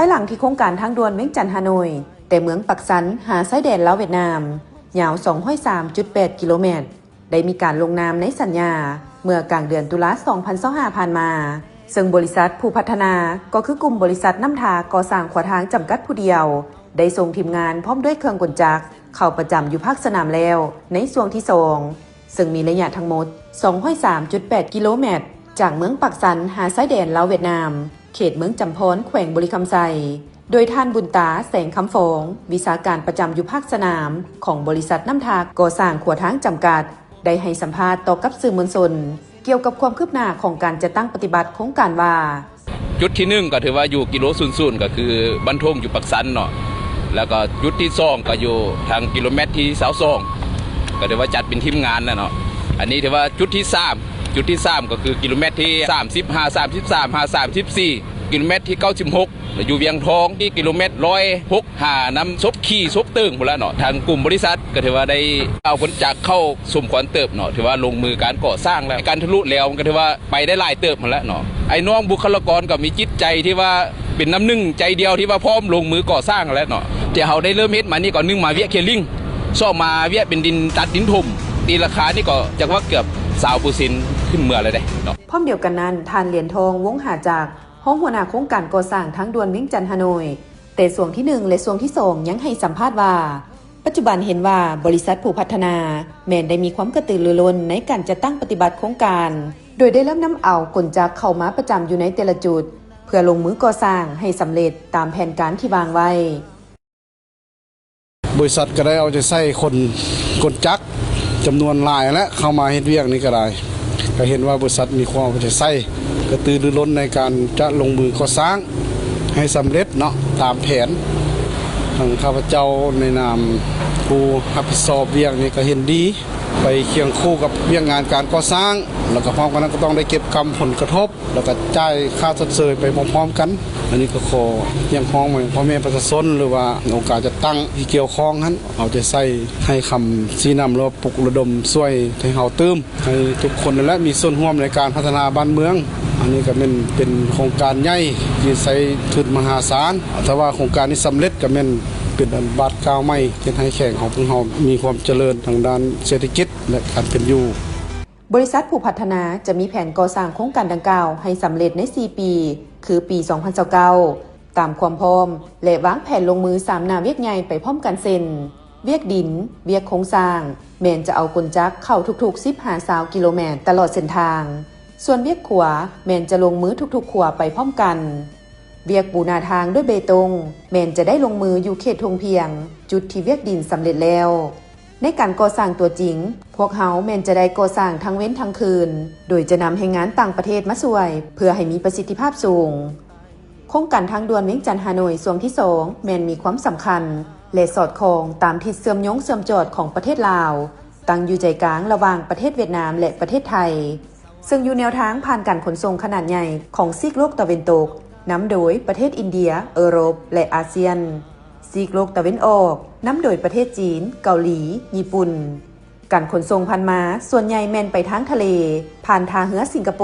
ຫຼັງທີ່ໂຄງການທາງດ່ວນວຽງຈັນ-ຮ່າໂນ້ຍ ແຕ່ເມືອງປາກຊັນຫາຊາຍແດນລາວ-ຫວຽດນາມ ຍາວສອງຮ້ອຍສາມຈຸດແປດກິໂລແມັດ ໄດ້ມີການລົງນາມໃນສັນຍາເມື່ອກາງເດືອນຕຸລາ ສອງພັນຊາວຫ້າ ຜ່ານມາ, ເຊິ່ງບໍລິສັດຜູ້ພັດທະນາ ກໍຄືກຸ່ມບໍລິສັດນ້ຳທາກໍ່ສ້າງຂົວທາງຈຳກັດຜູ້ດຽວ ໄດ້ສົ່ງທີມງານພ້ອມດ້ວຍເຄື່ອງກົນຈັກເຂົ້າປະຈຳຢູ່ພາກສະໜາມແລ້ວໃນຊ່ວງທີສອງ ເຊິ່ງມີໄລຍະທັງໝົດສອງຮ້ອຍສາມຈຸດແປດກິໂລແມັດ ຈາກເມືອງປາກຊັນຫາຊາຍແດນລາວ-ຫວຽດນາມ ເຂດເມືອງຈຳພອນ ແຂວງບໍລິຄຳໄຊ. ໂດຍທ່ານ ບຸນຕາ ແສງຄຳຟອງ ວິຊາການປະຈຳຢູ່ພາກສະໜາມຂອງບໍລິສັດນ້ຳທາກໍ່ສ້າງຂົວທາງຈຳກັດ ໄດ້ໃຫ້ສຳພາດຕໍ່ກັບສື່ມວນຊົນ ກ່ຽວກັບຄວາມຄືບໜ້າຂອງການຈັດຕັ້ງປະຕິບັດໂຄງການວ່າ, ຈຸດທີໜຶ່ງກໍຖືວ່າຢູ່ກິໂລສູນສູນ ກໍຄືບ້ານທົ່ງຢູ່ປາກຊັນເນາະ, ແລ້ວກໍຈຸດທີສອງກໍຢູ່ທາງກິໂລແມັດທີຊາວສອງ ກໍຖືວ່າຈັດເປັນທີມງານແລ້ວເນາະ. ອັນນີ້ຖືວ່າຈຸດທີສາມ ຈຸດທີສາມກໍຄືກິໂລແມັດທີສາມສິບ ຫາ ສາມສິບສາມ ຫາ ສາມສິບສີ່ ກິໂລແມັດທີເກົ້າສິບຫົກ ແລ້ວຢູ່ວຽງທອງທີ່ກິໂລແມັດຮ້ອຍຫົກ ຫານຳສົບຂີ່ສົບເຕີງພຸ້ນລະເນາະ. ທາງກຸ່ມບໍລິສັດກໍຖືວ່າໄດ້ເອົາຄົນຈັກເຂົ້າສົມຄວນເຕີບເນາະ, ຖືວ່າລົງມືການກໍ່ສ້າງແລ້ວ. ການທະລຸແລ້ວມັນກໍຖືວ່າໄປໄດ້ຫຼາຍເຕີບຫັ້ນແຫຼະເນາະ. ອ້າຍນ້ອງບຸກຄະລາກອນກໍມີຈິດໃຈທີ່ວ່າເປັນນ້ຳໜຶ່ງໃຈດຽວທີ່ວ່າພ້ອມລົງມືກໍ່ສ້າງຫັ້ນແຫຼະເນາະ. ທີ່ເຮົາໄດ້ເລີ່ມເຮັດມານີ້ກໍ ໜຶ່ງ ມາວຽກເຄລິງ, ສອງ ມາວຽກເປັນດິນຕັດດິນຖົມ, ຕີລາຄານີ້ກໍຈັກວ່າເກືອບຊາວເປີເຊັນຂຶ້ນເມືອແລ້ວເດ້ເນາະ. ພ້ອມດຽວກັນນັ້ນ, ທ່ານ ຫຼຽນທອງ ວົງຫາຈັກ ຮອງຫົວໜ້າໂຄງການກໍ່ສ້າງທາງດ່ວນວຽງຈັນ-ຮ່າໂນ້ຍ ແຕ່ຊ່ວງທີໜຶ່ງ ແລະ ຊ່ວງທີສອງ ຍັງໃຫ້ສຳພາດວ່າ ປັດຈຸບັນເຫັນວ່າບໍລິສັດຜູ້ພັດທະນາແມ່ນໄດ້ມີຄວາມກະຕືລືລົ້ນໃນການຈັດຕັ້ງປະຕິບັດໂຄງການ, ໂດຍໄດ້ເລີ່ມນຳເອົາກົນຈັກເຂົ້າມາປະຈຳຢູ່ໃນແຕ່ລະຈຸດ ເພື່ອລົງມືກໍ່ສ້າງໃຫ້ສຳເລັດຕາມແຜນການທີ່ວາງໄວ້. ບໍລິສັດກໍໄດ້ເອົາໃຈໃສ່ຄົນ ກົນຈັກຈຳນວນຫຼາຍແຫຼະ ເຂົ້າມາເຮັດວຽກນີ້ກໍໄດ້. ກໍເຫັນວ່າບໍລິສັດມີຄວາມເອົາໃຈໃສ່ ກະຕືລືລົ້ນໃນການຈະລົງມືກໍ່ສ້າງໃຫ້ສຳເລັດເນາະ ຕາມແຜນ. ທາງຂ້າພະເຈົ້າໃນນາມຜູ້ຮັບຜິດຊອບວຽກນີ້ກໍເຫັນດີ ໄປຄຽງຄູ່ກັບວຽກງານການກໍ່ສ້າງ, ແລ້ວກໍພ້ອມກັນນັ້ນກໍຕ້ອງໄດ້ເກັບກຳຜົນກະທົບ ແລ້ວກໍຈ່າຍຄ່າຊົດເຊີຍໄປພ້ອມໆກັນ. ອັນນີ້ກໍຂໍຮຽກຮ້ອງໄປພໍ່ແມ່ປະຊາຊົນ ຫຼືວ່າອົງການຈັດຕັ້ງທີ່ກ່ຽວຂ້ອງຫັ້ນ ເອົາໃຈໃສ່ໃຫ້ຄຳຊີ້ນຳ ຫຼືວ່າປຸກລະດົມຊ່ວຍໃຫ້ເຮົາຕື່ມ ໃຫ້ທຸກຄົນນັ້ນແຫຼະມີສ່ວນຮ່ວມໃນການພັດທະນາບ້ານເມືອງ. ອັນນີ້ກໍແມ່ນເປັນໂຄງການໃຫຍ່ທີ່ໃຊ້ທຶນມະຫາສານ. ຖ້າວ່າໂຄງການນີ້ສຳເລັດ ກໍແມ່ນເປັນອັນບາດກ້າວໃໝ່ ເຮັດໃຫ້ແຂວງຂອງພວກເຮົາມີຄວາມຈະເລີນທາງດ້ານເສດຖະກິດ ແລະ ການເປັນຢູ່. ບໍລິສັດຜູ້ພັດທະນາຈະມີແຜນກໍ່ສ້າງໂຄງການດັ່ງກ່າວໃຫ້ສຳເລັດໃນສີ່ປີ ຄືປີສອງພັນຊາວເກົ້າ ຕາມຄວາມພ້ອມ ແລະ ວາງແຜນລົງມືສາມໜ້າວຽກໃຫຍ່ໄປພ້ອມກັນ ເຊັ່ນ: ວຽກດິນ, ວຽກໂຄງສ້າງ ແມ່ນຈະເອົາກົນຈັກເຂົ້າທຸກໆສິບຫາຊາວກິໂລແມັດຕະຫຼອດເສັ້ນທາງ, ສ່ວນວຽກຂົວແມ່ນຈະລົງມືທຸກໆຂົວໄປພ້ອມກັນ. ວຽກປູໜ້າທາງດ້ວຍເບຕົງ ແມ່ນຈະໄດ້ລົງມືຢູ່ເຂດທົ່ງພຽງ ຈຸດທີ່ວຽກດິນສຳເລັດແລ້ວ. ໃນການກໍ່ສ້າງຕົວຈິງ, ພວກເຮົາແມ່ນຈະໄດ້ກໍ່ສ້າງທັງເວັນທັງຄືນ, ໂດຍຈະນຳແຮງງານຕ່າງປະເທດມາຊ່ວຍ ເພື່ອໃຫ້ມີປະສິດທິພາບສູງ. ໂຄງການທາງດ່ວນວຽງຈັນ-ຮ່າໂນ້ຍຊ່ວງທີສອງ ແມ່ນມີຄວາມສຳຄັນ ແລະ ສອດຄ່ອງຕາມທິດເຊື່ອມໂຍງເຊື່ອມຈອດຂອງປະເທດລາວ, ຕັ້ງຢູ່ໃຈກາງລະຫວ່າງປະເທດຫວຽດນາມ ແລະ ປະເທດໄທ. ເຊິ່ງຢູ່ແນວທາງຜ່ານການຂົນສົ່ງຂະໜາດໃຫຍ່ຂອງຊີກໂລກຕາເວັນຕົກ ນຳໂດຍປະເທດອິນເດຍ, ເອີຣົບ ແລະ ອາຊຽນ, ຊີກໂລກຕາເວັນອອກ ນຳໂດຍປະເທດຈີນ, ເກົາຫຼີ, ຍີ່ປຸ່ນ. ການຂົນສົ່ງຜ່ານມາສ່ວນໃຫຍ່ແມ່ນໄປທາງທະເລ ຜ່ານທ່າເຮືອສິງກະໂປ.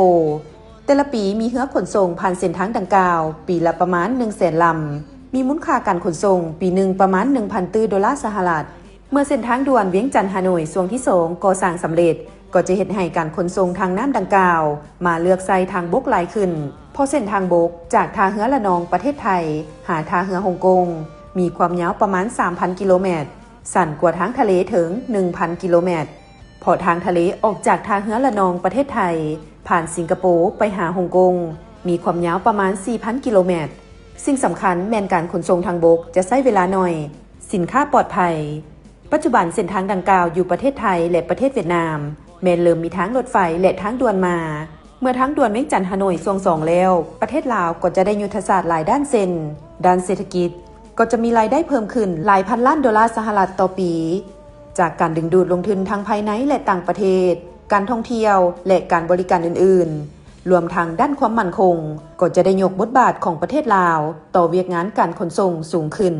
ແຕ່ລະປີມີເຮືອຂົນສົ່ງຜ່ານເສັ້ນທາງດັ່ງກ່າວປີລະປະມານໜຶ່ງແສນລຳ, ມີມູນຄ່າການຂົນສົ່ງປີໜຶ່ງປະມານໜຶ່ງພັນຕື້ໂດລາສະຫະລັດ. ເມື່ອເສັ້ນທາງດ່ວນວຽງຈັນ-ຮ່າໂນ້ຍຊ່ວງທີສອງກໍ່ສ້າງສຳເລັດ, ກໍຈະເຮັດໃຫ້ການຂົນສົ່ງທາງນ້ຳດັ່ງກ່າວມາເລືອກໃຊ້ທາງບົກຫຼາຍຂຶ້ນ, ເພາະເສັ້ນທາງບົກຈາກທ່າເຮືອລະນອງປະເທດໄທຫາທ່າເຮືອຮົງກົງ ມີຄວາມຍາວປະມານສາມພັນກິໂລແມັດ, ສັ້ນກວ່າທາງທະເລເຖິງໜຶ່ງພັນກິໂລແມັດ, ເພາະທາງທະເລອອກຈາກທ່າເຮືອລະນອງປະເທດໄທ ຜ່ານສິງກະໂປໄປຫາຮົງກົງ ມີຄວາມຍາວປະມານສີ່ພັນກິໂລແມັດ. ສິ່ງສຳຄັນແມ່ນການຂົນສົ່ງທາງບົກຈະໃຊ້ເວລາໜ້ອຍ, ສິນຄ້າປອດໄພ. ປັດຈຸບັນເສັ້ນທາງດັ່ງກ່າວຢູ່ປະເທດໄທ ແລະ ປະເທດຫວຽດນາມ ແມ່ນເລີ່ມມີທາງລົດໄຟ ແລະ ທາງດ່ວນມາ. ເມື່ອທາງດ່ວນວຽງຈັນ-ຮ່າໂນ້ຍຊ່ວງສອງແລ້ວ, ປະເທດລາວກໍຈະໄດ້ຍຸດທະສາດຫຼາຍດ້ານເຊັ່ນ ດ້ານເສດຖະກິດ, ກໍຈະມີລາຍໄດ້ເພີ່ມຂຶ້ນຫຼາຍພັນລ້ານໂດລາສະຫະລັດຕໍ່ປີ ຈາກການດຶງດູດລົງທຶນທັງພາຍໃນ ແລະ ຕ່າງປະເທດ, ການທ່ອງທ່ຽວ ແລະ ການບໍລິການອື່ນໆ, ລວມທັງດ້ານຄວາມໝັ້ນຄົງ ກໍຈະໄດ້ຍົກບົດບາດຂອງປະເທດລາວຕໍ່ວຽກງານການຂົນສົ່ງສູງຂຶ້ນ.